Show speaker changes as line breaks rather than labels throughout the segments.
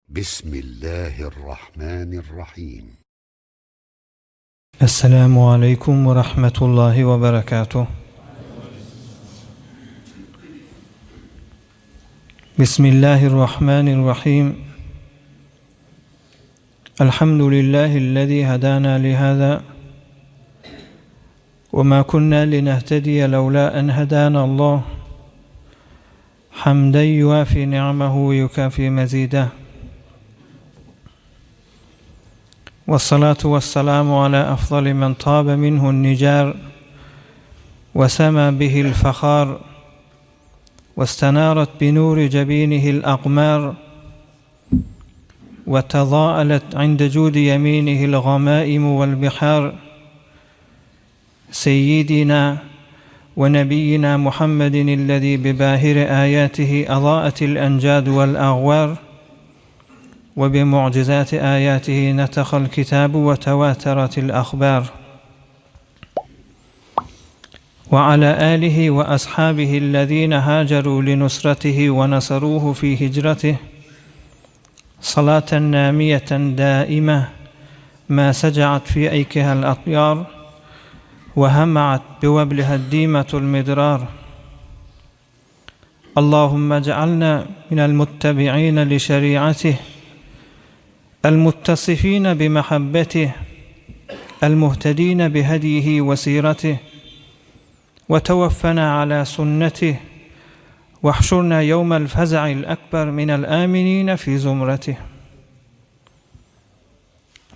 Bismillahirrahmanirrahim.
Esselamu aleýkum we rahmetullahi we berekatuh. Bismillahirrahmanirrahim. Elhamdülillahi'llezî hedâna lihâzâ ve mâ kunnâ linehtediye levlâ en hedânallah. Hamden yuwafi ni'amehu ve yukafi mezideh. Vessalatu vesselamu ala afdali men tabe minhu'n nicar ve sema bihil fahar وإستنارت بنور جبينه الأقمار وتضاءلت عند جود يمينه الغمائم والبحار سيدنا ونبينا محمد الذي بباهر آياته أضاءت الأنجاد والأغوار وبمعجزات آياته نتخ الكتاب وتواترت الأخبار وعلى آله وأصحابه الذين هاجروا لنصرته ونصروه في هجرته صلاة نامية دائمة ما سجعت في أيكها الأطيار وهمعت بوبلها الديمة المدرار اللهم اجعلنا من المتبعين لشريعته المتصفين بمحبته المهتدين بهديه وسيرته وتوفنا على سنته واحشرنا يوم الفزع الأكبر من الآمنين في زمرته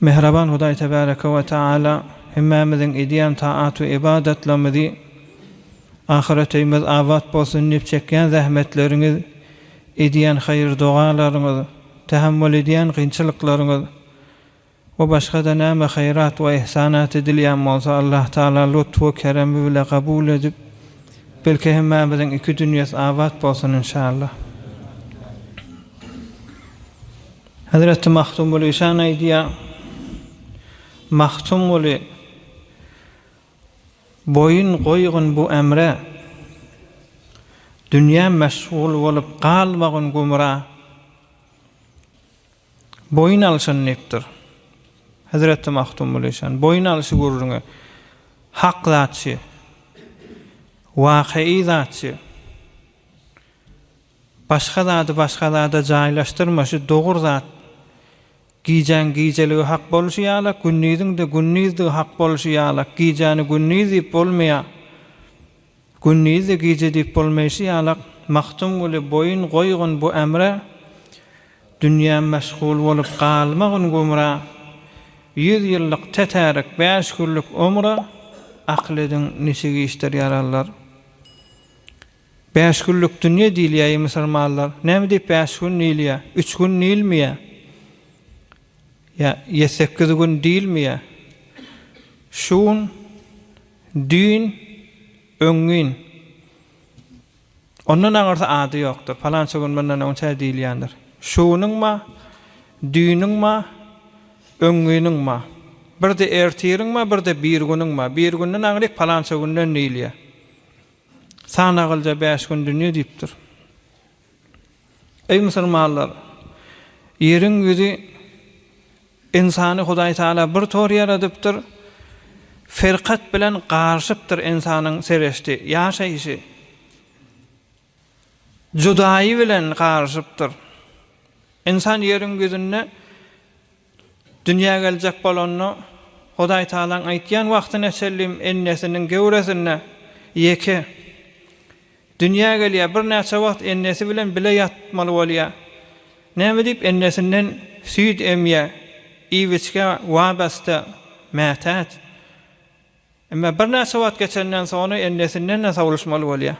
Mähriban Hudaý Tebäreke we Teala hemmämiziň edýän taat we ybadatlarymyzy ahyret öýümiz abat bolsun diýip çekýän zähmetleriňiz, edýän haýyr-dogalaryňyz, tähemmül edýän kynçylyklaryňyz we başga-da näme haýrat we ihsanat edilýän bolsa Allah Taala lutf we keremi bile kabul edip, belki hemmämiziň iki dünýesi abat bolsun inşallah. Hezreti Magtymguly şan aýdýar, Magtymguly, boýun goýgun bu emre, Dünýä meşgul bolup galmagyn gümra. Boýun alşyn diýipdir. Hezreti Magtymguly şan, boýun alşy gürrüňe. Hak zatçy, wakyi zatçy. Başga zady başga zada jaýlaşdyrma şu dogur zat gijäň gijeligi hak bolşy ýalak gündiziň-de gündizdigi hak bolşy ýalak gijäni gündiz diýip bolmaýa gündizi-de gije diýip bolmaýşy ýalak Magtymguly boýun goýgun bu emre dünýä meşgul bolup galmagyn gümra Ýüz ýyllyk tätärik bäş günlük ömre akyl ediň niçik işdir ýaranlar. Bäş günlük dünýe diýilýär eý musulmanlar. Näme diýip bäş gün diýilýär? Üç gün diýilmeýär. Ýa ýedi-sekiz gün diýilmeýär. Şu gün, düýn, öňňin. Ondan aňyrsy ady ýokdur. Palança gün mundan öňçä diýilýändir. Şu günüň bar, düýnüň bar, öňňiniň bar. Bir-de ertiriň bar, bir-de birgünüň bar. Birgünden aňryk palança günden diýilýär. Sanagylja bäş gün dünýe diýipdir. Eý musulmanlar! Ýeriň ýüzi ynsany Hudaý Taala bir tor ýaradypdyr. Firkat bilen garyşypdyr ynsanyň sereşti, ýaşaýşy. Judaýy bilen garyşypdyr. Ynsan ýeriň ýüzünde Dünýä geljek bolanda, Hudaý Tagalaň aýtýan wagtyna çenlim ennesiniň göwresinde ýeke dünýä gelýär, birnäçe wagt ennesi bilen bile ýatmaly bolýar. Näme diýip ennesinden süýt emýär, iýip-içgä wabasta, mätäç. Emma birnäçe wagt geçenden soňra ennesinden-de sowulyşmaly bolýar.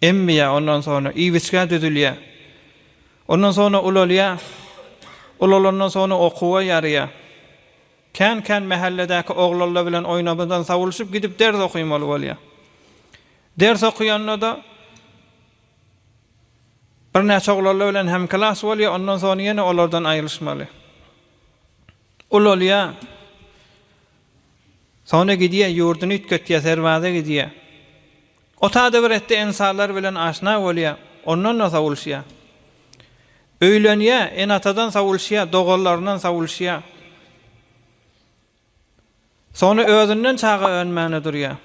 Emmeýär, ondan soňra iýip-içgä düzülýär. Ondan soňra ulalýar. Ulalandan soňra okuwa ýarýar. Kän-kän mähelledäki oglanlar bilen oýnamadan sowulyşyp gidip ders okymaly bolýar. Ders okýanda-da birnäçe oglanlar bilen hemklas bolýar, ondan soňra ýene olardan aýrylyşmaly. Ulalýar. Soňra gidýär, ýurduny üýtgetýär, serbaza gidýär. Otada bir etde ensarlar bilen aşna bolýar, ondan-da sowulyşýar. Öýlenýär, ene-atadan sowulşýar, doganlaryndan sowulşýar. Soňra özünden çaga önmäne durýar.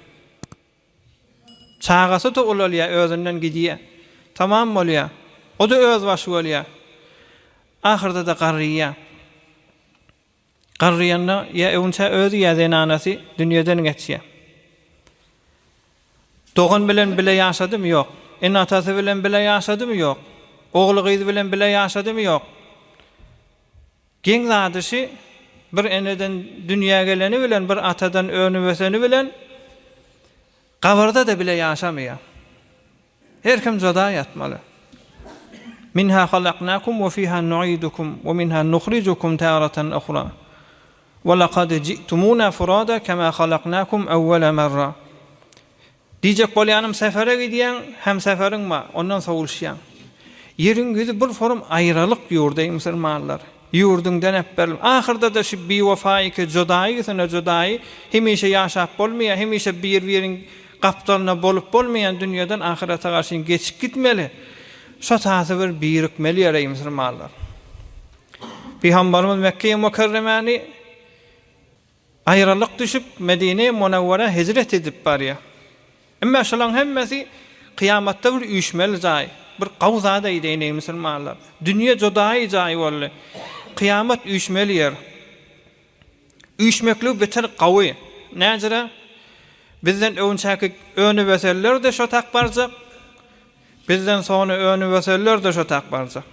Çagasy-da ulalýar, özünden gidýär. Tamam bolýar. O-da özbaşy bolýar. Ahyrda-da garryýar. Garryýanda ýa öwünçä özi ýa zenanasy dünýeden geçýär. Dogan bilen bile ýaşadymy? Ýok. Ene-atasy bilen bile ýaşadymy? Ýok. Ogly-gyzy bilen bile ýaşadymy? Ýok. Geň zady şi, bir eneden dünýä geleni bilen, bir atadan önüp-öseni bilen gabyrda-da bile ýaşamaýar. Her kim joda ýatmaly. Minha halaknakum we fiha nuidukum we minha nuhrijukum taratan uhra. We lakad ji'tumuna furada kema halaknakum awwala marra. Diýjek bolýanym sefere gidýäň, hemseferiň bar, ondan sowulşýaň. Ýeriň ýüzi bir forum aýralyk ýurdy eý musulmanlar. Ýurduňdan äpberil. Ahyrda-da şu biwefaýyky jodaýysyna jodaýy hemişe ýaşap bolmaýar, hemişe bir-biriň gapdalynda bolup bolmaýan dünýeden ahyrete garşy geçip gitmeli. Şo tasy bir birikmeli ýer eý musulmanlar. Pygambarymyz Mekge-i Mükerremäni Aýralyk düşüp, Medine-i Munawwara hijret edip barýar. Emma şolaň hemmesi kyýamatda bir üýşmeli jaý, bir gawy zat eýdi, eý musulmanlar. Dünýe jodaýy jaý boldy. Kyýamat üýşmeli ýer. Üýşmekligi beter gawy. Näjire? Bizden öňçäki önüp-ösenler-de şo tak barjak, bizden soňra önüp-ösenler-de şo tak barjak.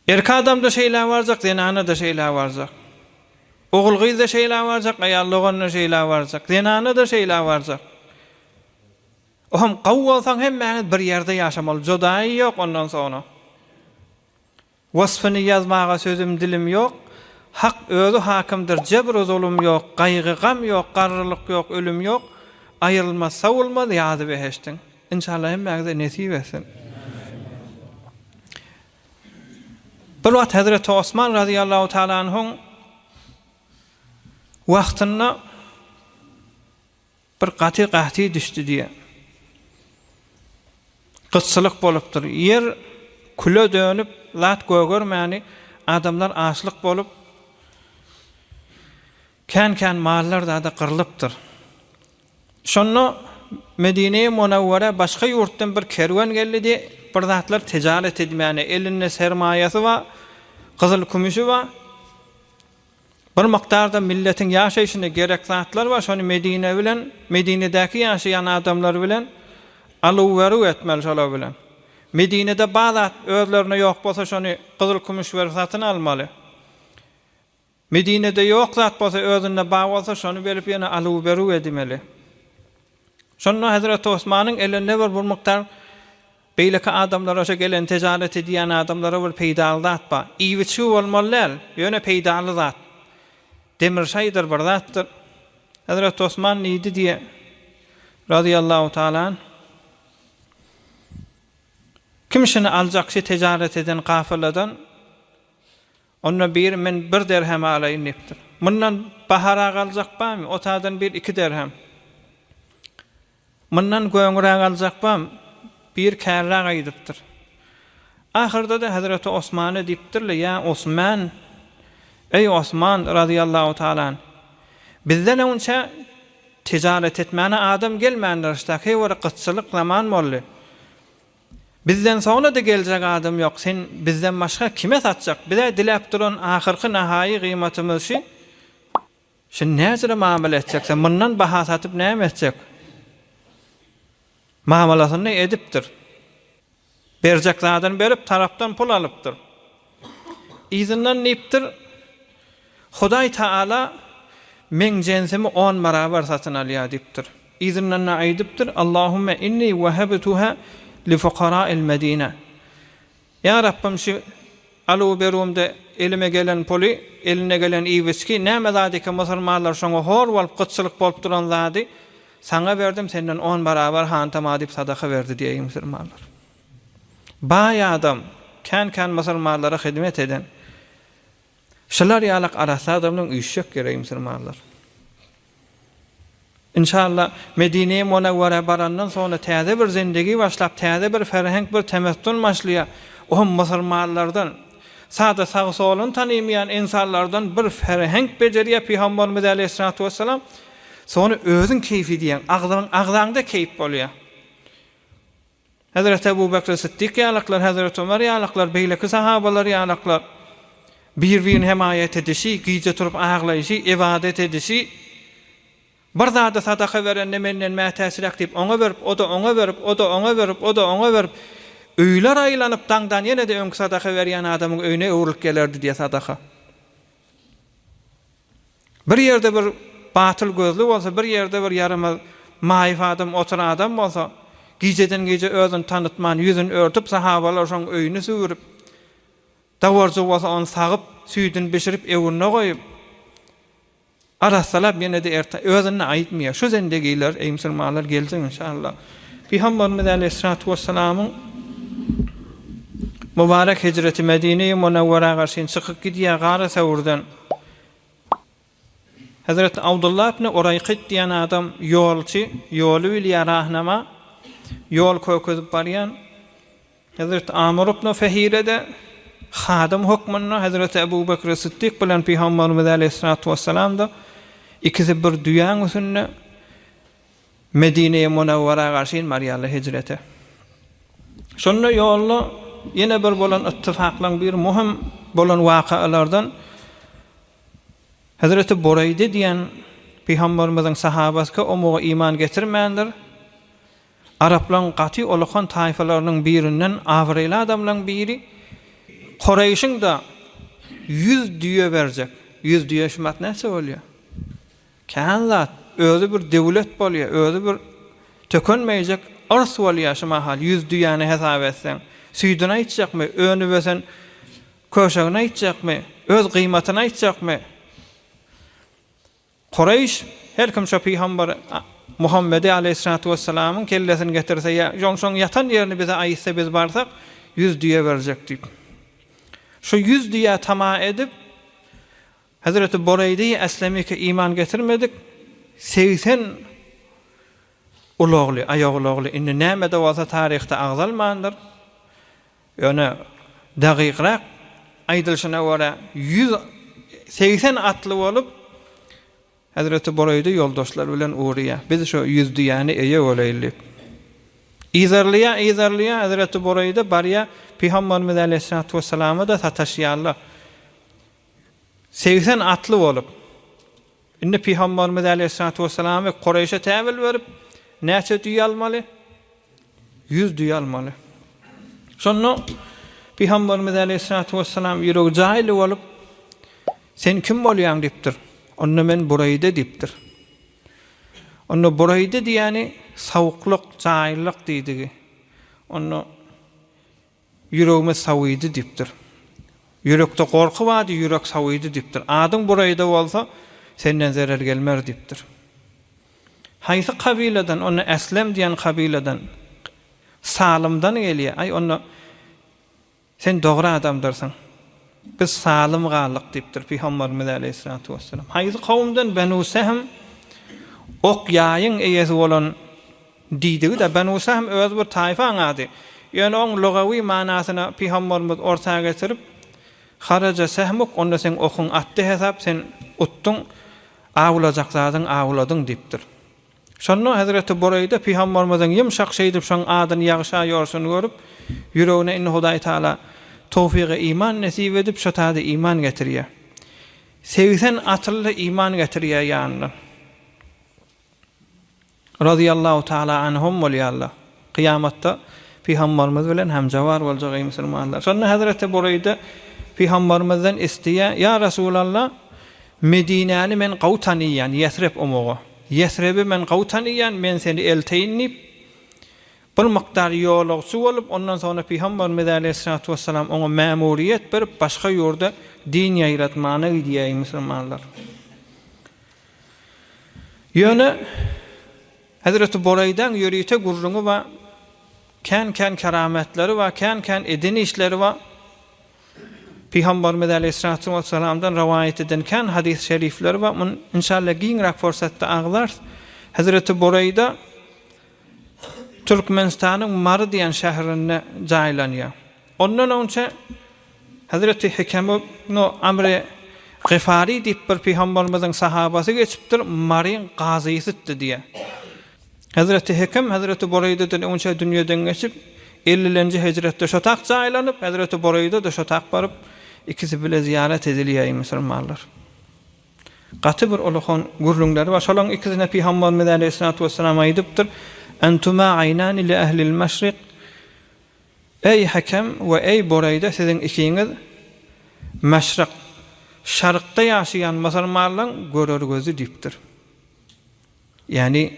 Erkek adam-da şeýle barjak, zenana-da şeýle barjak. Ogul-gyz-da şeýle barjak, aýal dogan-da şeýle barjak, zenana-da şeýle barjak. Ohm gowy bolsaň hemmäňiz bir ýerde ýaşamaly, jodaýy ýok ondan soňra. Wasfyny ýazmaga sözüm dilim ýok, Hak özi hakymdyr, jebr-u zulum ýok, gaýgy-gam ýok, garrylyk ýok, ölüm ýok, aýrylmaz, sowulmaz ýazy behişdiň. Inşallah hemmäňize nesip etsin. Bir wagt Hezreti Osman razyýallahu taala anhuň wagtynda bir gaty gahty düşdi diýýär. Gytçylyk bolupdyr. Ýer küle dönüp, zat gögermäni, adamlar açlyk bolup, kän-kän mallar zada gyrlypdyr. Şonda Medine-i Munawwara başga ýurtdan bir kerwen geldi-de, bir zatlar tijaret edmäne, elinde sermaýasy bar, gyzyl-kümüşi bar, bir mukdarda milletiň ýaşaýşyna gerek zatlar bar, şony Medine bilen, Medinedäki ýaşaýan adamlar bilen aluw-beruw etmeli şolar bilen. Medinede bar zat özlerinde ýok bolsa şony gyzyl-kümüş berip satyn almaly. Medinede ýok zat bolsa özünde bar bolsa şony berip ýene aluw-beruw edimeli. Şonda Hezreti Osmanyň elinde bir bir mukdar beýleki adamlara şo gelen tejaret edýän adamlara bir peýdaly zat bar. Iýip-içgi bolmaly däl, ýöne peýdaly zat. Demir şaýdyr bir zatdyr. Hezreti Osman diýdi diýe razyýallahu taala anh. Kim şuny aljak şi tejaret eden kafyladan Onda biri men bir derhem alaýyn diýipdir. Mundan baharak aljak barmy? Otadan bir iki derhem. Mundan göňüräk aljak barmy? Bir kärräk aýdypdyr. Ahyrda-da Hezreti Osmana diýipdirler, Ýa Osman, eý Osman razyýallahu taala anh, bizden öňçä tijaret etmäne adam gelmändir, ştaky bir gytçylyk zaman boldy. Bizden soňra-da geljek adam ýok, sen bizden başga kime satjak? Biz-ä diläp duran ahyrky nahaýy gyýmatymyz şü. Şuny näjüre mamala etjek sen? Mundan baha satyp näme etjek? Mamalasyny edipdir. Berjek zadyny berip, tarapdan pul alypdyr. Yzyndan diýipdir, Hudaý Taala meň jensimi on barabar satyn alýar diýipdir. Yzyndan-da aýdypdyr, Allahümme inni wehebtuha li fukara'il Medine. Ýa Rabbym şu aluw-beruwymda elime gelen puly, eline gelen iýip-içgi, näme zat eken musulmanlar şoňa hor bolup, gytçylyk bolup duran zady Saňa berdim, senden on barabar hantama diýip sadaka berdi diýeýin musulmanlar. Baý adam, kän-kän musulmanlara hizmet eden. Şular ýalak arassa adamlaň üýşjek ýeri musulmanlar. Inşallah Medine-i Munawwara barandan soňra täze bir zindigi başlap, täze bir ferhenk, bir temessün başlaýar. O hem musulmanlardan, sada sag-soluny tanymaýan ynsanlardan bir ferhenk bejerýär Pygamberimiz aleýhissalatu wessalam. Soňra özüň keýp edýäň, agzyň agzaňda keýp bolýar. Hezreti Ebu Bekr Sytdyk ýalaklar, Hezreti Ömer ýalaklar, beýleki sahabalar ýalaklar bir-birini hemaýat edişi, gije turup aglaýşy, ybadat edişi, bir zady sadaka berende menden mätäçräk diýip oňa berip, o-da oňa berip, o-da oňa berip, o-da oňa berip, öýler aýlanyp daňdan ýene-de öňki sadaka berýän adamyň öýüne öwrülip gelerdi diýýär sadaka. Bir ýerde bir batyl gözli bolsa, bir ýerde bir ýaramaz maýyp adam oturan adam bolsa, gijeden gije özüni tanytman, ýüzüni örtüp, sahabalar şoň öýüni süwürip, dawarjy bolsa ony sagyp, süýdüni bişirip öwünde goýup, arassalap ýene-de erte özünde aýtmaýar. Şu zendegiler, eý musulmanlar geljek inşallah. Pygamberimiz aleýhissalatu wessalamyň mübarek hijreti Medine-i Munewwerä garşyn çykyp gidýär Gara Söwürden. Hezreti Abdullah ibn Uraýkyt diýen adam ýolçy, ýoly bilýär, rahnama, ýol kökezip barýan. Hezreti Amr ibn Fehire-de hadym hökmünde Hezreti Ebu Bekri Sytdyk bilen Pygamberimiz aleýhissalatu wessalam-da ikisi bir düýäň üstünde Medine-i Munewwera garşyn barýarlar hijrete. Şonda ýolda ýene bir bolan ittifaklaryň biri muhim bolan wakalardan Hezreti Bureýde diýen Pygamberimiziň sahabasy ki omuga iman getirmändir. Araplaryň gaty ulakan taýfalarynyň birinden abraýly adamlaryň biri Kureýşiň-de ýüz düýe berjek. Ýüz düýe şumat näçe bolýar? Kän zat, özi bir döwlet bolýar, özi bir tökenmeýjek yrs bolýar şu mahal, ýüz düýäni hesap etseň. Süýdüni aýtjakmy, önüp-ösen köşegini aýtjakmy, öz gyýmatyny aýtjakmy? Kureýş, her kim şo pygamber Muhammedi aleýhissalatu wessalamyň kellesini getirse ýa şoň ýatan ýerini bize aýtsa biz barsak, ýüz düýe berjek diýip. Şu ýüz düýä tama edip, Hezreti Bureýde Eslemike iman getirmedik 80 ulagly, aýagulagly, indi näme-de bolsa taryhda agzalmandyr. Ýöne dagykrak aýdylyşyna görä 180 atly bolup Hezreti Bureýde ýoldaşlary bilen urýar. Biz şu ýüz düýäni eýe bolaýly diýip. Yzarlaýar, yzarlaýar, Hezreti Bureýde barýar, Pygamberimiz aleýhissalatu wessalama-da sataşýarlar. 80 atly bolup, indi Pygamberimiz aleýhissalatu wessalamy Kureýşe täwil berip, näçe düýe almaly? Ýüz düýe almaly. Şonda Pygamberimiz aleýhissalatu wessalam ýüregi jaýly bolup, Sen kim bolýaň diýipdir. Onda men Bureýde diýipdir. Onda Bureýde diýýäni sowuklyk, jaýlyk diýdigi. Onda Ýüregimiz sawydy diýipdir. Ýürekde gorky bardy, ýürek sawydy diýipdir. Adyň Bureýde bolsa, senden zerer gelmer diýipdir. Haýsy kabyladan, onda Eslem diýen kabyladan, Salymdan gelýär. Aý, onda sen dogry adamdyrsyň. Biz salym galdyk diýipdir Pygamberimiz aleýhissalatu wessalam. Haýsy kowumdan? Benu Sehm ok-ýaýyň eýesi bolan diýdigi-de, Benu Sehm özi bir taýfaň ady. Ýöne oň lugawy manasyna Pygamberimiz orta getirip, Haraja sehmuk, onda seň okuň atdy hesap, sen utduň, awlajak zadyň awladyň diýipdir. Şonda hezreti Bureýde pygamberimiziň ýumşak şeýdip şoň adyny ýagşa ýorşuny görüp, ýüregine indi Hudaý Taala towfygy iman nesip edip şo taýda iman getirýär. 80 atly iman getirýär ýanyndan. Razyýallahu taala anhum bolýarlar. Kyýamatda pygamberimiz bilen hemjawar boljak eý musulmanlar. Şonda hezreti Bureýde pygamberimizden isleýär, Ýa Resulallah, Medinäni men gowy tanyýan, Ýesreb omugy. Ýesrebi men gowy tanyýan, men seni elteýin diýip, bir mukdar ýolagçy bolup, ondan soňra Pygamberimiz aleýhissalatu wessalam oňa mämuriýet berip, başga ýurda din ýaýratmana gidýär, eý musulmanlar. Ýöne Hezreti Bureýdäň ýörite gürrüňi bar, kän-kän kerametlary bar, kän-kän eden işleri bar. Pygamberimiz aleýhissalatu wessalamdan rowaýat eden kän hadys şerifleri bar. Muny inşallah giňräk pursatda agzarys. Hezreti Bureýda Türkmenistanyň Mary diýen şäherinde jaýlanýar. Ondan öňçe Hezreti Hekem ibn Amr Gyfary diýip bir pygamberimiziň sahabasy geçipdir, Maryň gazysydy diýýär. Hezreti Hekem Hezreti Bureýdeden öňçe dünýeden geçip, ellilenji hijretde şo tak jaýlanyp, Hezreti Bureýde-de şo tak baryp, ikisi bile zyýarat edilýär musulmanlar. Gaty bir ulakan gürrüňleri bar. Şolaryň ikisine Pygamberimiz aleýhissalatu wessalam aýdypdyr, Entuma aýnani li ehlil meşrik, Eý Hekem we eý Bureýde siziň ikiňiz Meşrik, Şarkda ýaşaýan musulmanlaryň görer gözi diýipdir. Ýagny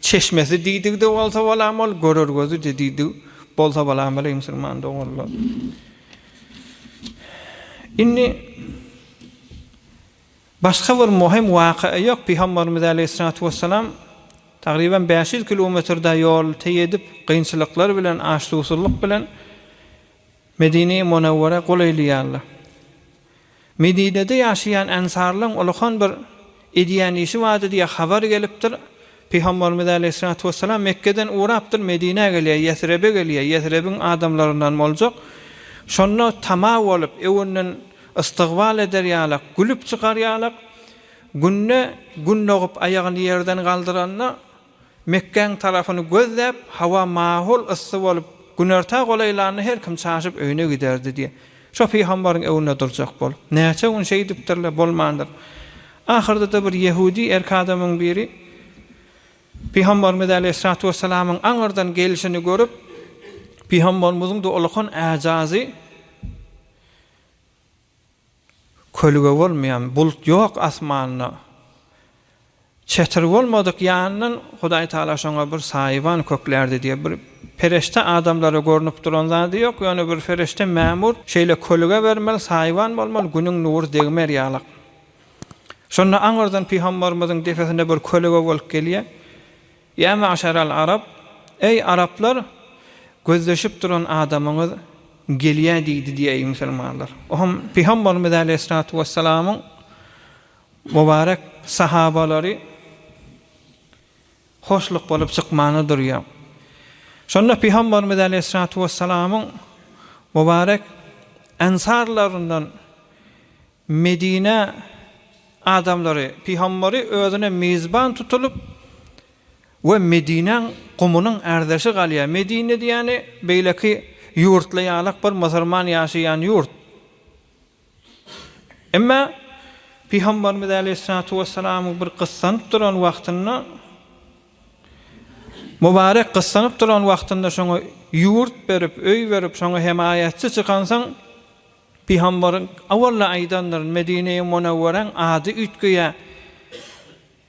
çeşmesi diýdigi-de bolsa bolam ol, görer gözi-de diýdigi bolsa bolam eý musulman doganlar. Indi Başga bir möhüm waka ýok, Pygamberimiz aleýhissalatu wessalam tagryban 500 kilometr da ýol teý edip, kynçylyklar bilen, aç-suwsuzlyk bilen Medine-i Munawwara golaýlaýarlar. Medinede ýaşaýan ensarlaryň ulakan bir edýän işi bardy diýen habar gelipdir. Pygamberimiz aleýhissalatu wessalam Mekgeden ugrapdyr, Medinä gelýär, Ýesrebe gelýär, Ýesrebiň adamlaryndan boljak. Şonda tama bolup, öňünden Ystygbal eder ýalak, gülüp çykar ýalak, günde Gün dogup aýagyny ýerden galdyranda, Mekgäň tarapyny gözläp, hawa mahul yssy bolup, günorta golaýlanda her kim çaşyp öýüne giderdi diýýär. Şo pygambaryň öňünde durjak bolup. Näçe gün şeýdipdirler, bolmandyr. Ahyrda-da bir ýehudi erk adamyň biri Pygamberimiz aleýhissalatu wessalamyň aňyrdan gelşini görüp, Pygamberimiziň-de ulakan äjazy, Kölge bolmaýan, bulut ýok asmanda. Çetir bolmadyk ýanyndan Hudaý Tagala şoňa bir saýawan köklärdi diýýär. Bir pereşde adamlara görnüp duran zady ýok, ýöne bir pereşde mämur şeýle kölge bermeli, saýawan bolmaly, günüň nury degmer ýalak. Şonda aňyrdan pygamberimiziň depesinde bir kölege bolup gelýär. Ýa magşaral arap, Eý, araplar, gözleşip duran adamyňyz gelýär diýdi diýeý musulmanlar. Ohm Pygamberimiz aleýhissalatu wessalamyň mübarek sahabalary hoşluk bolup çykmana durýar. Şonda Pygamberimiz aleýhissalatu wessalamyň mübarek ensarlaryndan Medine adamlary pygambary özüne mizban tutulyp we Medinäň gumunyň ärdeşi galýar. Medine diýýäni beýleki ýurtly ýalak bir musulman ýaşaýan ýurt. Emma Pygamberimiz aleýhissalatu wessalamyň bir gyssanyp duran wagtynda mübarek gyssanyp duran wagtynda şoňa ýurt berip, öý berip, şoňa hemaýatçy çykansoň Pygambaryň owal-da aýdandyr, Medine-i Munawweraň ady üýtgeýär.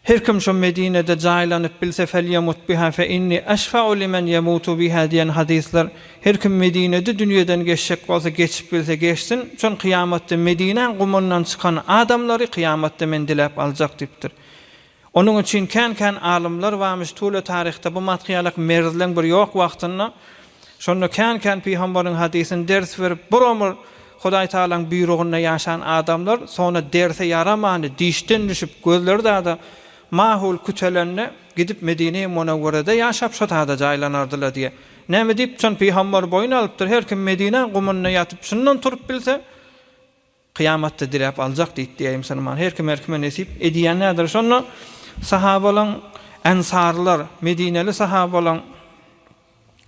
Her kim şo Medinede jaýlanyp bilse felýemut biha fe inni eşfa'u limen ýemutu biha diýen hadyslar, her kim Medinede dünýeden geçjek bolsa geçip bilse geçsin, çün kyýamatda Medinäň gumundan çykan adamlary kyýamatda men diläp aljak diýipdir. Onuň üçin kän-kän alymlar barmyş tule taryhda bu matgyýalak merzleň bir ýok wagtynda. Şonda kän-kän pygambaryň hadysyny ders berip bir omur Hudaý Tagalaň buýrugynda ýaşan adamlar sona derse ýaramany dişden düşüp gözleri dada mahul kütelende gidip Medine-i Munawwerede ýaşap şo tada jaýlanardylar diýe. Näme diýip çyn pygambar boýun alypdyr her kim Medinäň gumunda ýatyp şundan turup bilse Kyýamatda diläp aljak diýip diýäý musulman. Her kim her kime nesip edýän däldir. Şonda sahabalaň, ensarlar, medineli sahabalaň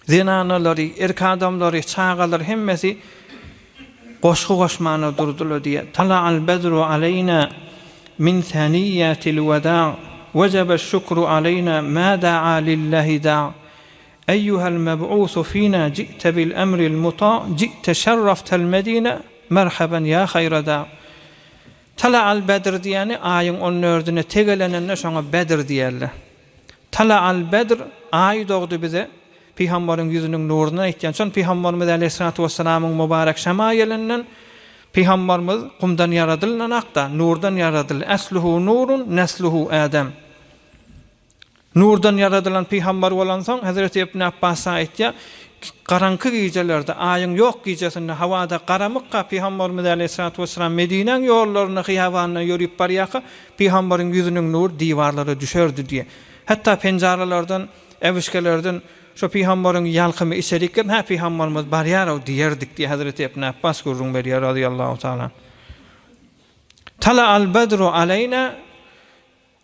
zenanalary, erk adamlary, çagalary hemmesi goşgy goşmana durdular diýýär. Tala'al bedru aleýna min saniýatil weda wejebe şükru aleýna ma da'a lillahi da. Eýýuhel meb'usu fina ji'te bil emril muta ji'te şerraftel medine merheben ýa haýra da. Tala'al bedr diýeni aýyň on dördüne tegelenende şoňa bedr diýerler. Tala'al bedr aý dogdy bize Pygambaryň ýüzüniň nurundan aýtýan. Şon Pygambarymyz aleýhissalatu wessalamyň mübarek şemaýelinden Pygambarymyz gumdan ýaradylnanakda nurdan ýaradyldy. Esluhu nurun nesluhu Adem. Nurdan ýaradylan pygambar bolansoň, hezreti Ibn Apbas aýtýar, Garaňky gijelerde, aýyň ýok gijesinde, hawada garamykka pygambarymyz aleýhissalatu wessalam Medinäň ýollarynda, hyýabanynda ýörüp barýarka, pygambaryň ýüzüniň nury diwarlara düşerdi diýýär. Hatda penjaralardan, äwişgelerden. Şo pygambaryň ýalkymy içerik gelip, hä pygambarymyz barýar-ow diýerdik diýip Hezreti Ibn Apbas gürrüň berýär razyýallahu taala. Tala al-badru aleýna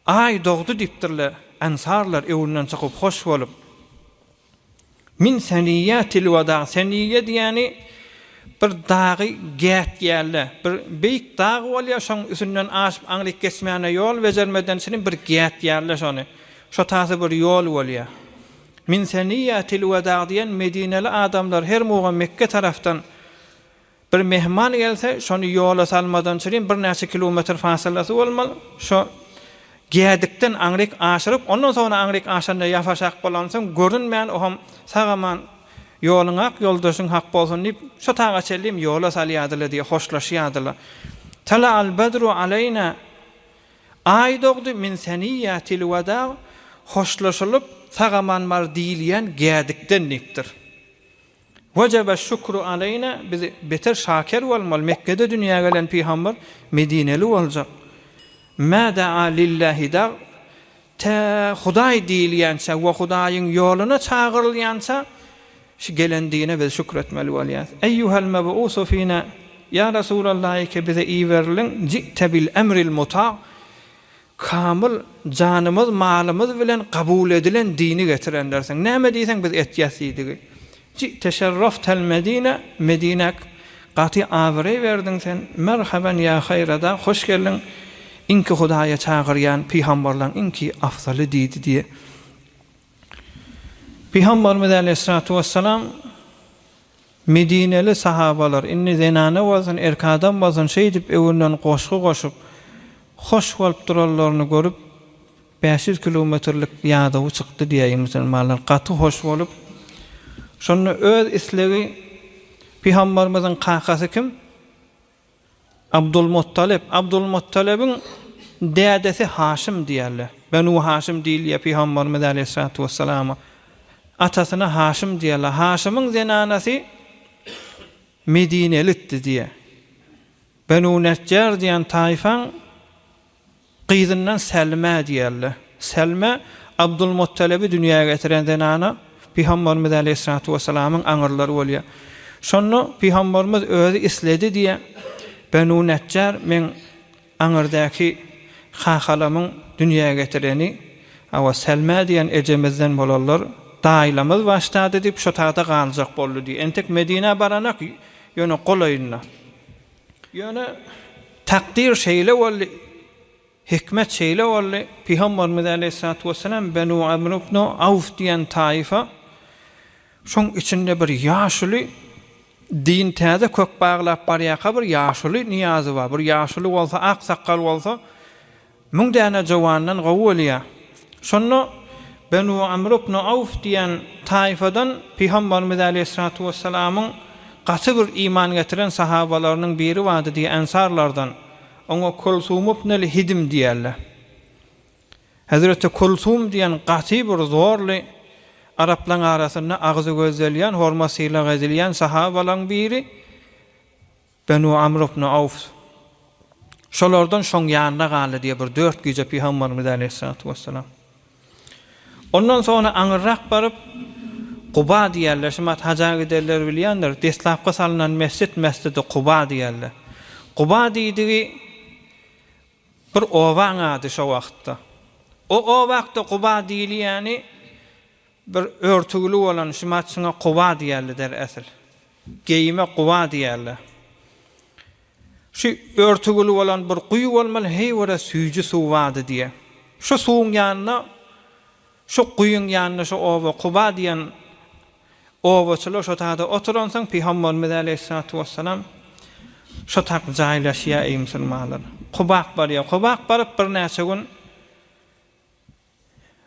Aý dogdy diýipdirler. Ensarlar öwünden çykyp hoş bolup. Min seniýýatil wada, seniýýe diýýäni bir dagy gätýärler. Bir beýik dag bolýar, şoň üstünden aşyp aňryk geçmäne ýol bejermeden çenli bir gätýärler şony. Şo tasy bir ýol bolýar. Min seniýýatil wada diýen medineli adamlar her muga Mekge tarapdan Bir mehman gelse, şony ýola salmadan çürim birnäçe kilometr fasylasy bolmaly. Şo gädikden aňryk aşyryp, ondan soňra aňryk aşanda ýapaşak bolansoň, görünmän, oňam sag-aman ýoluň ak, ýoldaşyň hak bolsun diýip, şo taga çenlem ýola salýardylar diýýär, hoşlaşýardylar. Tala'al-badru aleýna, Aý dogdy, min seniýýatil-wedag, hoşlaşylyp, sag-aman bar diýilýän gädikden diýipdir. Wejebe şükru aleýna, biz beter şaker bolmaly, Mekgede dünýä gelen pygamber medineli boljak. Mä daa lillahi dag, tä Hudaý diýilýänçä we Hudaýyň ýoluna çagyrylýança şu gelen dine biz şükür etmeli bolýas. Eýýuhel meb'usu fina, ýa Resulallah ki bize iberiliň, ji'te bil emril mutag, Kamyl, janymyz, malymyz bilen kabul edilen dini getirenlersiň. Näme diýseň biz etýäs diýdigi. Ji'te şerraftel Medine, Medinä gaty abraý berdiň sen. Merhaben ýa haýrada, hoş geldiň, iňki Hudaýa çagyrýan pygamberleň iňki afzaly diýdi diýe. Pygamberimiz äleyhissalatu wessalam Medineli sahabalar, indi zenana bolsun, erk adam bolsun, şeýdip öwünden goşgy goşup, hoş bolup duranlaryny görüp, 500 kilometrlik ýadawy çykdy diýäýiň musulmanlar, gaty hoş bolup, şonda öz islegi Pygambarymyzyň kakasy kim? Abdulmuttalyp, Abdulmuttalybyň dädesi Haşym diýerler. Benu Haşym diýilýär Pygamberimiz aleýhissalatu wessalama. Atasyna Haşym diýerler. Haşymyň zenanasy Medinelitdi diýýär. Benu Neçjar diýen taýfaň Gyzyndan Sälmä diýerler. Sälmä Abdulmuttalebi dünýä getiren zenana Pygamberimiz aleýhissalatu wessalamyň aňyrlary bolýar. Şonda Pygamberimiz özi isledi diýýär, Benu Neçjar meň aňyrdaky kakalamyň dünýä getireni, hawa Sälmä diýen ejemizden bolanlar daýylamyz başdady diýip şo taýda galjak boldy diýýär. Entek Medinä baranak, ýöne golaýynda. Ýöne takdyr şeýle boldy, hikmet şeýle boldy, Pygamberimiz aleýhissalatu wessalam Benu Amr ibn Awf diýen taýfa, şoň içinde bir ýaşuly din täze kök baglap barýarka bir ýaşuly nyýazy bar, bir ýaşuly bolsa, ak sakgal bolsa, Müň däne jowandan gowy bolýar. Şonda Benu Amr ibn Awf diýen taýfadan Pygamberimiz aleýhissalatu wessalamyň gaty bir iman getiren sahabalarynyň biri bardy diýýär, ensarlardan. Oňa Kulsum ibnül Hidm diýerler. Hezreti Kulsum diýen gaty bir zorly araplaryň arasynda agzy gözdelýän, hormat-sylag edilýän sahabalaryň biri. Benu Amr ibn Awf şolardan şoň ýanynda galdy diýýär bir dört gije Pygamberimiz aleýhissalatu wessalam. Ondan soňra aňyrrak baryp Kuba diýýärler, şumat haja gidenler bilýändir, deslapky salnan mesjit Mesjidi Kuba diýýärler. Kuba diýdigi bir obaň ady şo wagtda. O obakda Kuba diýilýäni Bir örtügli bolan şumat şuňa guba diýerler der esil. Geýime guba diýerler. Şu örtügli bolan bir guýy bolmaly heý görä süýji suw bardy diýe. Şu suwuň ýanynda şu guýyň ýanynda şu oba Kuba diýen obaçylar şo taýda oturansoň Pygamberimiz aleýhissalatu wessalam şo tak jaýlaşýar eý musulmanlar. Kubak barýar. Kubak baryp birnäçe gün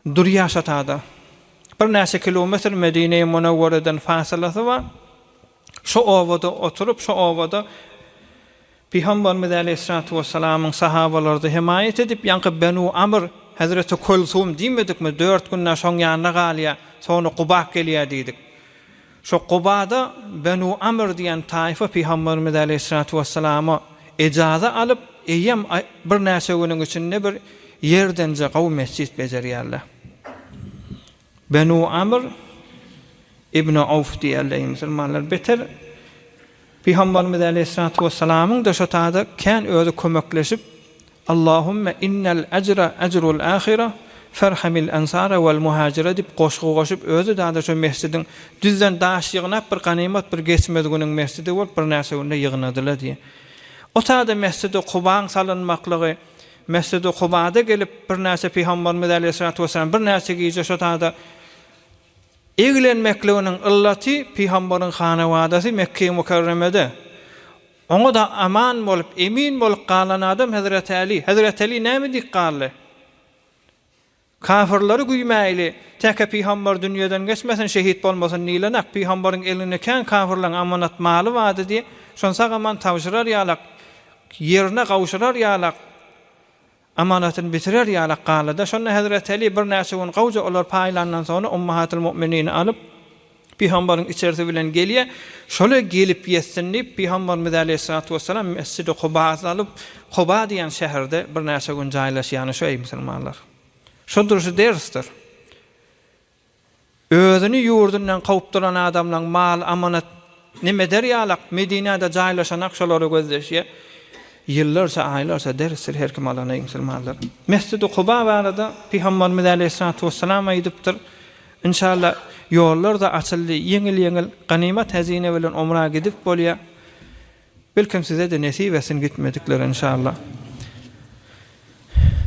Durýar şatada. Birnäçe kilometr Medine-i Munawwereden fasylasy bar. Şo obada oturyp, şo obada Pygamberimiz aleýhissalatu wessalamyň sahabalary-da hemaýat edip, ýaňky Benu Amr, Hezreti Kulsum diýmedikmi, dört günde şoň ýanynda galýar, soňra Kubak gelýär diýdik. Şo Kubada Benu Amr diýen taýfa Pygamberimiz aleýhissalatu wessalama ejaza alyp, eýýäm birnäçe günüň içinde bir ýerdenje gowy mesjit bejerýärler. Benu Amr. Ibn Awf diýerler musulmanlar. Beter Pygamberimiz aleýhissalatu wessalamyň-da şo taýda kän özi kömekleşip, Allahümme innel ejre ejrul ahire ferhamil ensara wel muhajire diýip goşgy goşup özi dada şo mesjidiň düzden daş ýygnap bir ganymat bir geçmez günüň mesjidi bolup birnäçe günde ýygnadylar diýýär. O taýda mesjidi Kubaň salynmaklygy Mesjidi Kubada gelip birnäçe Pygamberimiz aleýhissalatu wessalam birnäçe gije şo taýda Eglenmekliginiň yllaty pygambaryň hanawadasy Mekge-i Mükerremede. Oňa-da aman bolup, emin bolup galan adam Hezreti Äli. Hezreti Äli näme diýip galdy? Kafyrlary güýmäýli, täke pygambar dünýeden geçmesin, şehit bolmasyn diýlenak, pygambaryň elinde kän kafyrlaryň amanat maly bardy diýip, şony sag-aman tabşyrar ýalak, ýerine gowşurar ýalak, Amanatyny bitirer ýalak galdy-da. Şonda Hezreti Äli birnäçe gün gowja olar paýlandan soňra Ummahatyl Mu'minini alyp, Pygambaryň içerisi bilen gelýär. Şola gelip ýetsin diýip, Pygambarymyz äleyhissalatu wessalam Mesjidi Kuba salyp, Kuba diýen şäherde birnäçe gün jaýlaşýany şu eý musulmanlar. Şo durşy dersdir. Özüni ýurdundan kowup duran adamlaň mal amanat neme eder ýalak Medinede jaýlaşanak şolary gözleşýä. Ýyllarça aýlarça dersdir her kim alan eý musulmanlar. Mesjidi Kuba barada Pygambarymyz äleyhissalatu wessalam aýdypdyr. Inşallah ýollar-da açyldy ýeňil ýeňil ganymat hezine bilen umra gidip bolýa. Belkem size-de nesip etsin gitmediklere inşallah.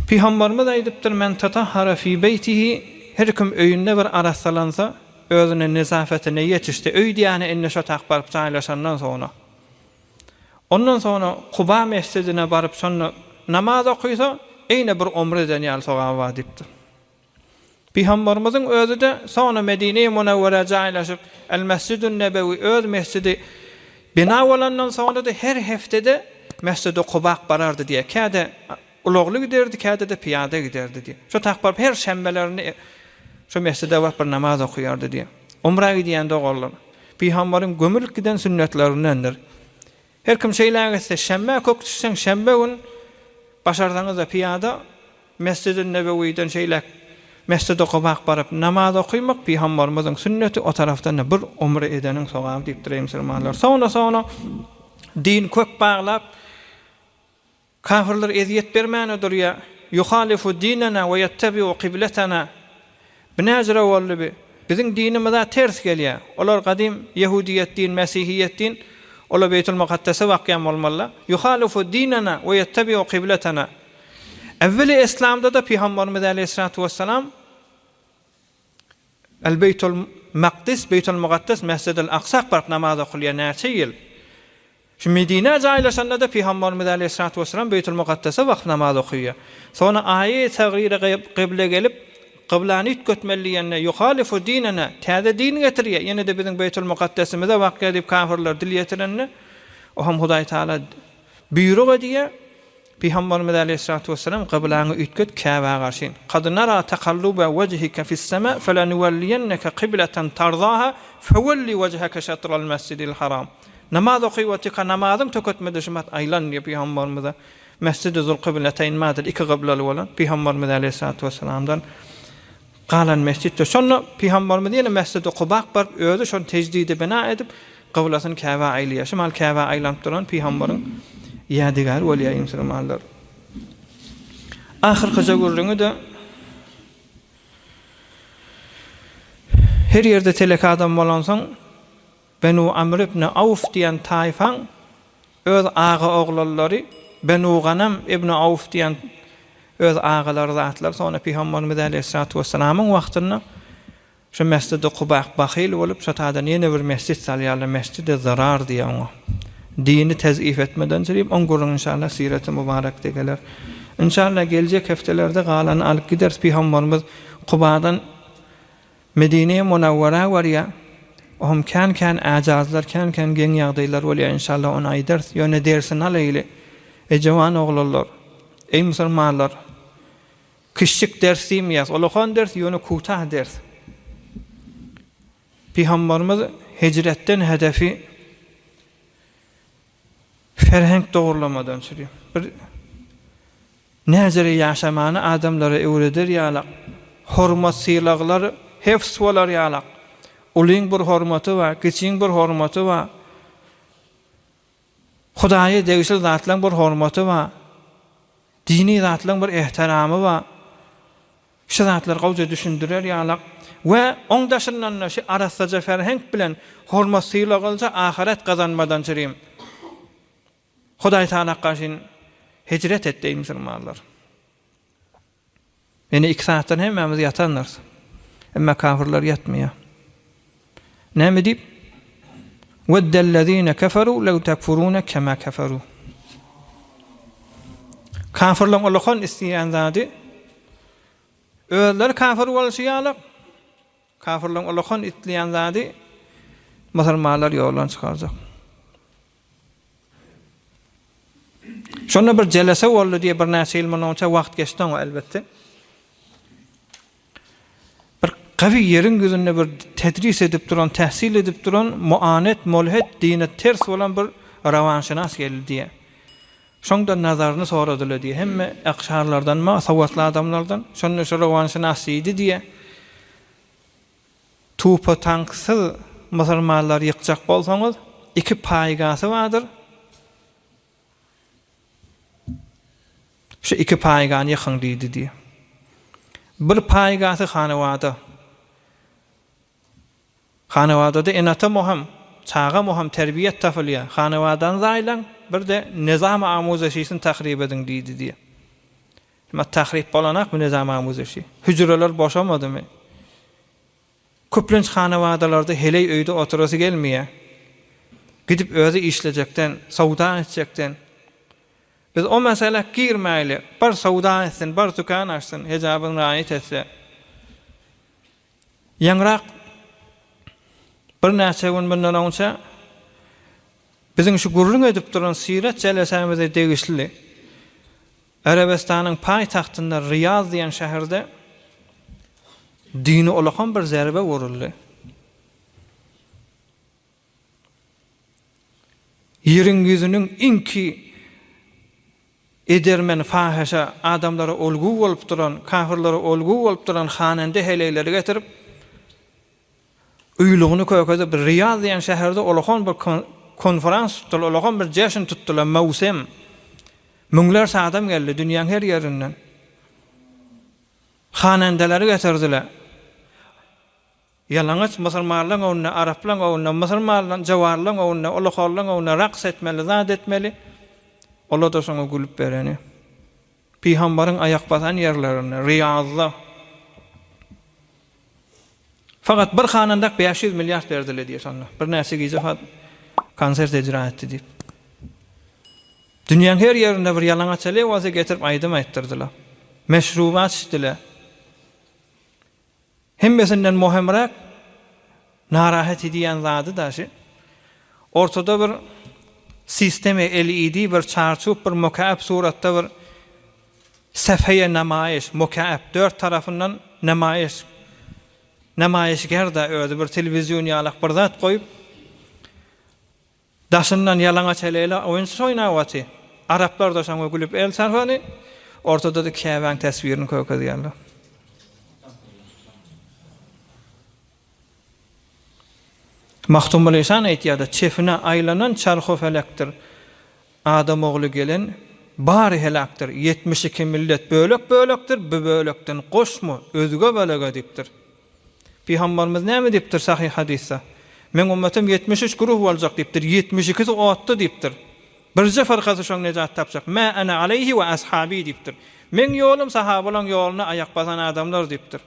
Pygambarymyz aýdypdyr, Men tatahhara fi beýtihi, her kim öýünde bir arassalansa, özüne nezafetine ýetişse, öý diýýäni indi şo tak baryp jaýlaşandan soňra. Ondan soňra Kuba mesjidine baryp şonda namaz okysa, eýne bir omre eden ýaly sogaby bar diýipdir. Pygambarymyzyň özi-de soňra Medine-i Munawwara jaýlaşyp, El-Mesjidün-Nebewi öz mesjidi bina bolandan soňra-da her hepdede Mesjidi Kubak barardy diýýär. Käde ulagly giderdi, käde-de pyýada giderdi diýýär. Şo tak baryp her şenbelerini şo mesjide baryp bir namaz okaýardy diýýär. Umra gidýän doganlar, Pygambaryň gömülip giden sünnetlerindendir. Her kim şeýläk etse, şenbä kök düşseň, şenbe gün başarsaňyz-da pyýada Mesjidi-Nebewiden şeýläk Mesjidi Kubak baryp namaz okymak Pygambarymyzyň sünneti, o tarapdan-da bir umre edeniň sogaby diýipdir eý musulmanlar. Soňra-soňra din kök baglap, Kafirler ezýet bermäne durýa. Ýuhalifu dinena we ýettebiu kibletena. Bu näjüre boldy bi? Biziň dinimize ters gelýä. Olar gadym ýehudiýet din, mesihiýet din, olar Beýtul Mukaddese bakýan bolmalylar. Ýuhalifu dinena we ýettebiu kibletena. Äwweli Eslamda-da Pygambarymyz äleyhissalatu wessalam El Beýtul Makdis, Beýtul Mukaddes, Mesjidil Aksak baryp namaz okulýar näçe ýyl. Şu Medinä jaýlaşanda-da Pygambarymyz äleyhissalatu wessalam Beýtul Mukaddese baryp namaz okaýar. Soňra aýy tagryra gyble gelip, gyblany üýtgetmeli diýende, Ýuhalifu dinena, täze din getirýär, ýene-de biziň Beýtul Mukaddesimize bakýar diýip kafirler dil ýetirende, ohem Hudaý Taala buýruk edýär, Pygamberimiz aleýhissalatu wessalam, Kyblaňy üýtget, Käbä garşy. Kad nara takalluba wejhike fis-sema, felenuwelliyenneke kybleten tarzaha, fewelli wejheke şatral mesjidil haram. Namaz okyp otyrka namazyň töketmede şumat aýlan diýip Pygamberimize Mesjidi Zulkybleteýn bardyr, iki kyblaly bolan Pygamberimiz aleýhissalatu wessalamdan galan mesjitdir. Şonda Pygamberimiz ýene Mesjidi Kubak baryp, özi şony tejdidi bina edip, kyblasyny Käbä aýlaýar. Şu mahal Käbä aýlanyp duran Pygamberiň ýadygary bolýar musulmanlar. Ahyrkyja gürrüňi-de her ýerde telek adam bolansoň, Benu Amr ibn Awf diýen taýfaň öz aga oglanlary Benu Ganam ibn Awf diýen öz agalary zatlar soňra Pygamberimiz aleýhissalatu wessalamyň wagtynda şu Mesjidi Kubak bahyl bolup şo taýdan ýene bir mesjit salýarlar Mesjidi Zyrar diýýär oňa. Dini tezif etmeden çyryp oň gürrüňi inşallah Sireti Mübarekde geler. Inşallah geljek hepdelerde galanyny alyp gideris Pygamberimiz Kubadan Medine-i Munawwara barýar. Ohm kän-kän äjazlar, kän-kän geň ýagdaýlar bolýar, inşallah ony aýdarys. Ýöne dersini alaýly. Eý jowan oglanlar! Eý musulmanlar! Kiçjik ders diýmeýäs, ulakan ders, ýöne kutah ders. Pygambarymyz hijretden hedefi ferhenk dogrulamadan çüri. Bir Näjere ýaşamany adamlara öwreder ýalak, hormat-sylaglar hefz bolar ýalak. Ulyň bir hormaty bar, kiçiň bir hormaty bar. Hudaýa degişli zatlaryň bir hormaty bar. Dini zatlaryň bir ehteramy bar. Şu zatlary gowja düşündirer ýalak we oň daşyndan-da şu arassaja ferhenk bilen hormat-sylaglyja ahyret gazanmadan çürim Hudaý Tagala garşyn hijret et eý musulmanlar. Ine iki saatdan hemmämiz ýatandyrys. Emma kafirler ýatmaýar. Näme diýip? Weddellezine keferu lew tekfurune kema keferu. Kafirleň ulakan isleýän zady özleri kafir bolşy ýaly kafirleň ulakan isleýän zady musulmanlary ýoldan çykarjak. Şonda bir jelese boldy diýip birnäçe ýyl mundan öňçe wagt geçdi oňa elbetde. Bir gawy ýeriň ýüzünde bir tedris edip duran, tähsil edip duran muanet, molhet, dine ters bolan bir rawanşynas geldi diýýär. Şoňda nazaryny soradylar diýýär. Hemme akşarlardan ma, sowatly adamlardan. Şonda şu rawanşynas diýdi diýýär. Tupa tanksyz musulmanlary ýykjak bolsaňyz, iki paýgasy bardyr. Şu iki paýgany ýykyň diýdi diýýär. Bir paýgasy Hanawada. Hanawadada ene-ata moham, çaga moham terbiýet tapylýar. Hanawadany zaýlaň, bir-de nezam amuzeşisini tahryp ediň diýdi diýýär. Emma tahryp bolanakmy nezam amuzeşi? Hüjreler boşamadymy? Köplenç hanawadalarda heleý öýde oturasy gelmeýär. Gidip özi işlejekden, söwda etjekden. Biz o meselä girmäýli. Bar söwda etsin, bar dükan açsyn, hejabyny raýat etse. Ýaňrak birnäçe gün mundan öňçe biziň şu gürrüň edip duran syrat jelesämize degişli Erebistanyň paýtagtynda Riýaz diýen şäherde dini ulakan bir zerbe uruldy. Ýeriň ýüzüniň iňki edermen fahyşa adamlara olgu bolup duran, kafirlere olgu bolup duran hanende heleýleri getirip, Uýlugyny kökezip, Riýaz diýen şäherde ulakan bir konferans tutdular, ulakan bir jeşn tutdular, möwsüm. Müňlerçe adam geldi dünýäň her ýerinden. Hanendeleri getirdiler. Ýalaňaç musulmanlaryň öňünde, araplaryň öňünde, musulmanlaryň, jawarlaryň öňünde, ulakanlaryň öňünde raks etmeli, zat etmeli. Olar-da şoňa gülüp bereni. Pygambaryň aýak basan ýerlerinde, Riýazda. Fakat bir hanandak 500 milliard berdiler diýýär şonda. Birnäçe gije konsert ejra etdi diýip. Dünýäň her ýerinde bir ýalaňaç heleý bolsa getirip aýdym aýtdyrdylar. Meşrubat içdiler. Hemmesinden mohemräk narahat edýän zady da şi. Ortada bir sisteme LED bir çarçup bir mokaep suratda bir Säfeýe namaýyş, mokaep, dört tarapyndan namaýyş, namaýyşgär-dä özi bir telewizion ýalak bir zat goýup, daşyndan ýalaňaç heleýle oýunçy oýnap oty. Araplar-da şoňa gülüp el çarpany, ortada-da Käbäň teswirini kökezýärler. Magtymguly işan aýtýar-da, Çefine aýlanan çarhy-felekdir, Adam ogly gelen, bary heläkdir, 72 millet bölek-bölekdir, bu bölekden goşma özge bölege diýipdir. Pygambarymyz näme diýipdir sahyh hadysda? Meň ummatym 73 güruh boljak diýipdir, 72-si otda diýipdir. Birje fyrkasy şoň nejat tapjak. Mä ene aleýhi we ashabi diýipdir. Meň ýolum sahabalaň ýoluna aýak basan adamlar diýipdir.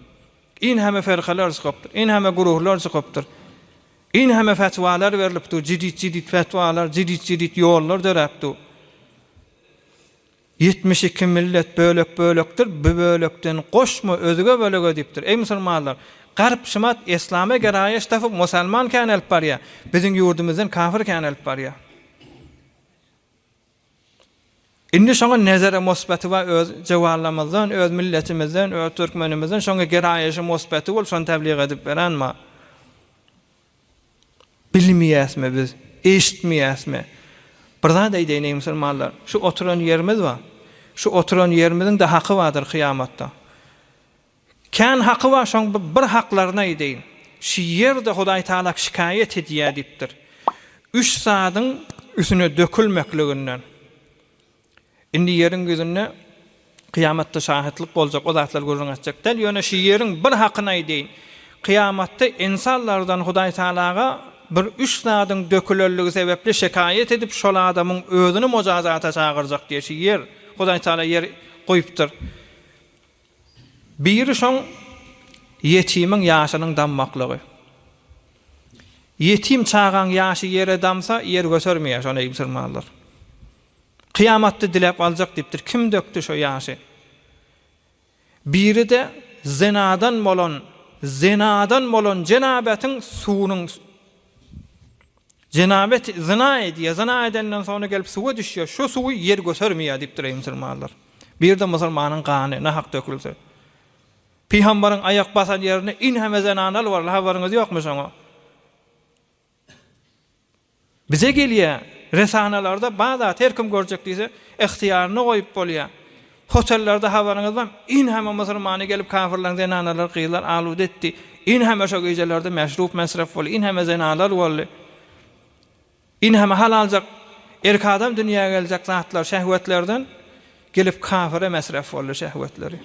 Enheme ferkalar çykypdyr, enheme guruhlar çykypdyr. Enheme fetwalar berlip dur, jidit-jidit fetwalar, jidit-jidit ýollar döräp dur. 72 millet bölek-bölekdir, bu bölekden goşma özge bölege diýipdir. Eý musulmanlar, garp şumat eslama geraýyş tapyp musalman känelip barýar, biziň ýurdumyzdan kafir känelip barýar. Indi şoňa nezere mosbeti bar öz jewallamyzdan, öz milletimizden, öz türkmenimizden şoňa geraýeşi mosbeti bolup şony täblig edip beren bar. Bilmeýäsmi biz, eşitmeýäsmi? Bir zat aýdaýyn eý musulmanlar, şu oturan ýerimiz bar. Şu oturan ýerimiziň-de haky bardyr kyýamatda. Kän haky bar şoň bir haklaryny aýdaýyn. Şu ýerde Hudaý Tagala şikaýat edýär diýipdir. Üç zadyň üstüne dökülmekliginden. Indi ýeriň ýüzünde kyýamatda şahytlyk boljak o zatlary gürrüň etjek däl, ýöne şu ýeriň bir hakyny aýdaýyn. Kyýamatda ynsanlardan Hudaý Tagalaga bir üç zadyň dökülenligi sebäpli şikaýat edip şol adamyň özüni mojazata çagyrjak diýe şu ýer Hudaý Tagala ýer goýupdyr. Biri şoň ýetimiň ýaşynyň dammaklygy. Ýetim çagaň ýaşy ýere damsa ýer götermeýär şony eý musulmanlar. Kyýamatda diläp aljak diýipdir. Kim dökdi şo ýaşy? Biri-de zynadan bolan, zynadan bolan jenabetiň suwunyň jenabet zyna edýär, zyna edenden soňra gelip suwa düşýär, şo suwy ýer götermeýär diýipdir eý musulmanlar. Biri-de musulmanyň gany nahak dökülse. Pygambaryň aýak basan ýerinde inheme zenanal barly habaryňyz ýokmy şoňa? Bize gelýär. Resanalarda bar zat her kim görjek diýse, ygtyýaryna goýup bolýar. Hotellerde habaryňyz barmy? Inheme musulmany gelip kafirleriň zenanalary gyzlar aluda etdi. Inheme şo gijelerde meşrup mesref boldy. Inheme zenalar boldy. Inheme halaljak erk adam dünýä geljek zatlar şehwetlerden gelip kafire mesref boldy şehwetleri.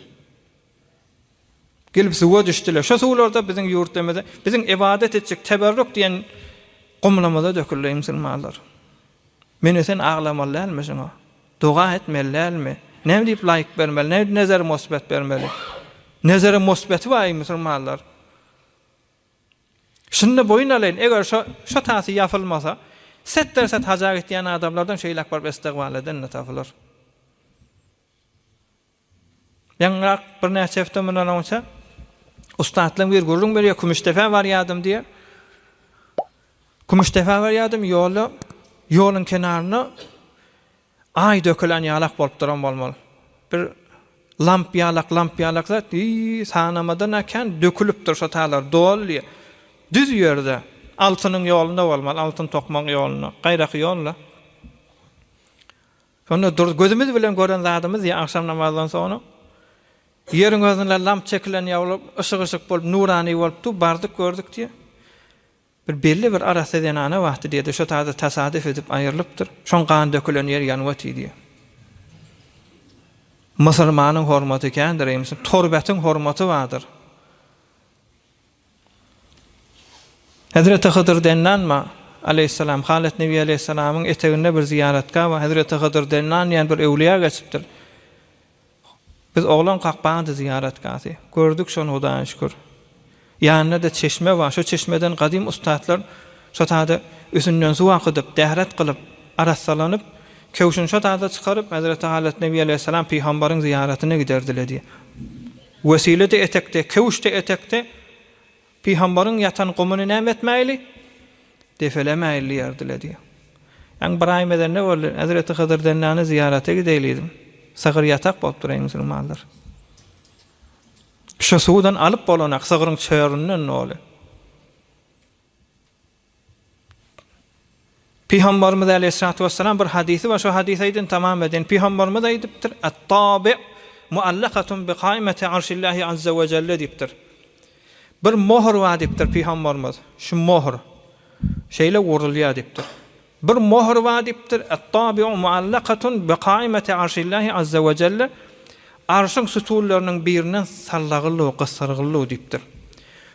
Gelip suwa düşdüler. Şo suwlar-da biziň ýurtlarymyza, biziň ybadat etjek teberruk diýen gumlamyza döküldi, eý musulmanlar. Meni sen aglamaly dälmi şuňa? Doga etmeli dälmi? Näme diýip laýk bermeli? Näme diýip nezeri mosbet bermeli? Nezeri mosbeti bar, eý musulmanlar. Şunda boýun alaýyn, eger şo, şo tasy ýapylmasa, setder-set haja gitýän adamlardan şeýläk baryp estegfar eden-de tapylar. Ýaňyrak birnäçe hepde mundan oňça ussatlaryň biri gürrüň berýär, Kümüşdepä barýardym diýýär. Kümüşdepä barýardym, ýolda, ýoluň kenarynda aý dökülen ýalak bolup duran bolmaly. Bir lamp ýalak, lamp ýalak zat, iý, sanamadan-a kän dökülipdir şo taýlar, doly diýýär. Düz ýerde, altynyň ýolunda bolmaly, altyn tokmagyň ýolunda, gaýraky ýolda. Şonda dur, gözümiz bilen gören zadymyz ýa agşam namazdan soňra ýeriň özünde lamp çekilen ýa bolup, yşyk-yşyk bolup, nurany bolup dur, bardyk gördük diýýär. Bir belli bir arassa zenana wagty diýdi, şo taýda tasadyf edip aýrylypdyr. Şoň gan dökülen ýeri ýanyp otyr diýýär. Musulmanyň hormaty kändir, eý musulman, torbetiň hormaty bardyr. Hezreti Hydyr Dennanma, aleýhissalam, Halet Nebi aleýhissalamyň eteginde bir zyýaratgah bar. Hezreti Hydyr Dennan diýen bir öwlüýä geçipdir. Biz oglankak bardy zyýaratgahsy. Gördük şony Hudaýa şükür. Ýanynda-da çeşme bar. Şo çeşmeden gadym ussatlar şo taýda üstünden suw akydyp, dähret kylyp, arassalanyp, köwşüni şo taýda çykaryp, Hezreti Halet Nebi aleýhissalam pygambaryň zyýaratyna giderdiler diýýär. Wesile-de etekde, köwüş-de etekde, Pygambaryň ýatan gumuny näme etmäýli? Depelemäýli diýerdiler diýýär. Ýaňy bir aý mezende boldy, Hezreti Hydyr Dennany zyýarata gideýli diýdim. Sygyr ýatak bolupdyr eý musulmanlar. Şu suwdan alyp bolanak sygryň çöründen doly. Pygambarymyz aleýhissalatu wessalam bir hadysy bar, şo hadysy aýdyn tamam edin. Pygambarymyz aýdypdyr, At-tabi' muallakatun bi kaimati arşillahi azza we jelle diýipdir. Bir mohr bar diýipdir pygambarymyz. Şu mohr şeýle urulýar diýipdir. Bir mohr bar diýipdir, At-tabi'u muallakatun bi kaimati arşillahi azza we jelle. Arşyň sütünleriniň birinden sallagyllu, gysyrgyllu diýipdir.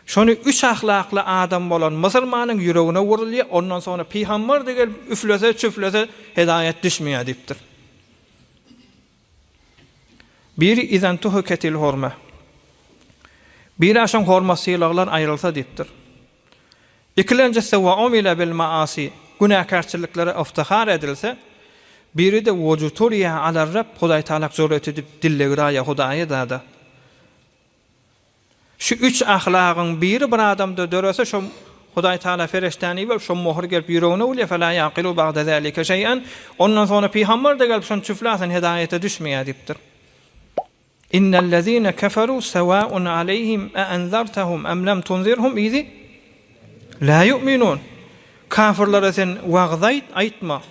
Şony üç ahlakly adam bolan musulmanyň ýüregine urulýar, ondan soňra pygamber-de gelip üflese, çüflese hedaýat düşmeýär diýipdir. Biri Izantuhuketil hurma. Biri aşyň hormat-sylaglar aýrylsa diýipdir. Ikilenjisi we umile bil maasi, günäkärçiliklere yftihar edilse, biri-de wujuturiýa alar Rab, Hudaý Tagalak jüret edip dillegraýa Hudaýa dada. Şu üç ahlagyň biri bir adamda dörese şo Hudaý Tagala fereşdäni iberip şo mohur gelip ýüregine urýar, fela ýaqilu bagda zalike şeý'en, ondan soňra pygamber-de gelip şony çüfläsin hedaýete düşmeýär diýipdir. Innellezine keferu sewaun aleýhim e enzertehum em lem tunzirhum yzy la ýu'minun. Kafirlere sen wagyz aýt, aýtma.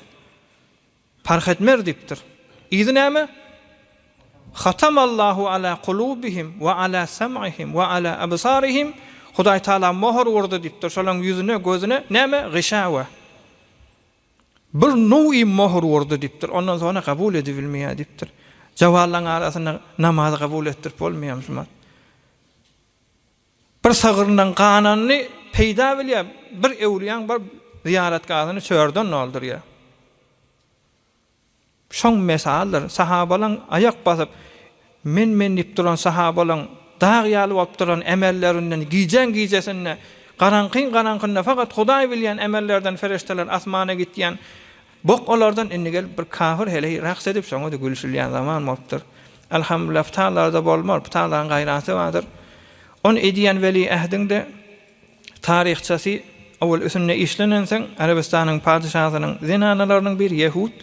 Parh etmer diýipdir. Yzy näme? Hatamallahu ala kulubihim we ala sam'ihim we ala absarihim. Hudaý Taala mohur urdy diýipdir. Şolaň ýüzüne, gözüne näme? Gyşawa. Bir nowi mohur urdy diýipdir. Ondan soňra kabul edibilmeýär diýipdir. Jawallaň arasynda namazy kabul etdirip bolmaýar musulman. Bir sygryndan gananyny peýda bilýär, bir öwlüýäň bir zyýaratgahyny çörden doldurýar. Şoň mysaldyr, sahabalaň aýak basyp, men-men diýip duran sahabalaň dag ýaly bolup duran emellerinden gijäň gijesinde, garaňkyň garaňkynda fakat Hudaý bilýän emellerden ferişdeler asmana gitýän bok olardan indi gelip bir kafir heleý raks edip şoňa-da gülşülýän zaman bolupdyr. Alhamdulillah putalarda bolmaz, putalaryň gaýraty bardyr. Ony edýän weli ähdiň-de Taryhçasy owal üsünde işlenensoň, Arabystanyň patyşasynyň zenanalarynyň biri ýehud,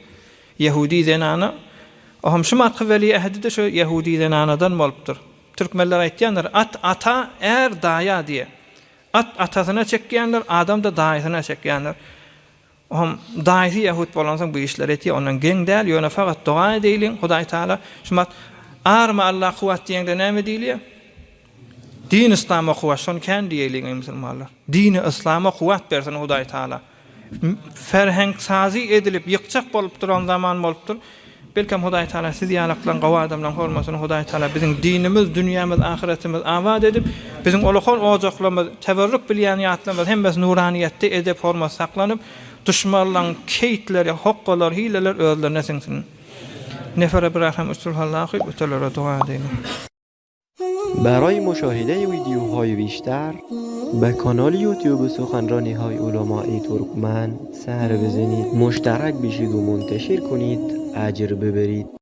ýehudi zenana, oham şu matky weli ähdi-de şo ýehudi zenanadan bolupdyr. Türkmenler aýtýandyr, At ata, är daýa diýe. At atasyna çekýändir, adam-da daýysyna çekýändir. Ohm daýysy ýahud bolansoň bu işleri etýär, ondan geň däl, ýöne fakat doga edeýliň, Hudaý Taala şumat arma Allah kuwwat diýeňde näme diýilýär? Din yslama kuwwat, şony kän diýeýliň eý musulmanlar. Dini yslama kuwwat bersin Hudaý Taala. Ferhenk sazy edilip ýykjak bolup duran zaman bolupdyr. Belkem Hudaý Taala siz ýalaklaň gowy adamlaň hormatyna Hudaý Taala biziň dinimiz, dünýämiz, ahyretimiz abat edip, biziň ulakon ojaklarymyz, teberrük bilýän ýatlarymyz hemmesi nuraniýetde edep hormat saklanyp, duşmanlaň keýtleri, hokgalary, hileleri özlerine siňsin. Nefere bir raham üç kulhalla okyp ötelere doga edeýliň.
برای مشاهده ویدیوهای بیشتر به کانال یوتیوب سخنرانی های علمای ترکمن سر بزنید مشترک بشید و منتشر کنید اجر ببرید.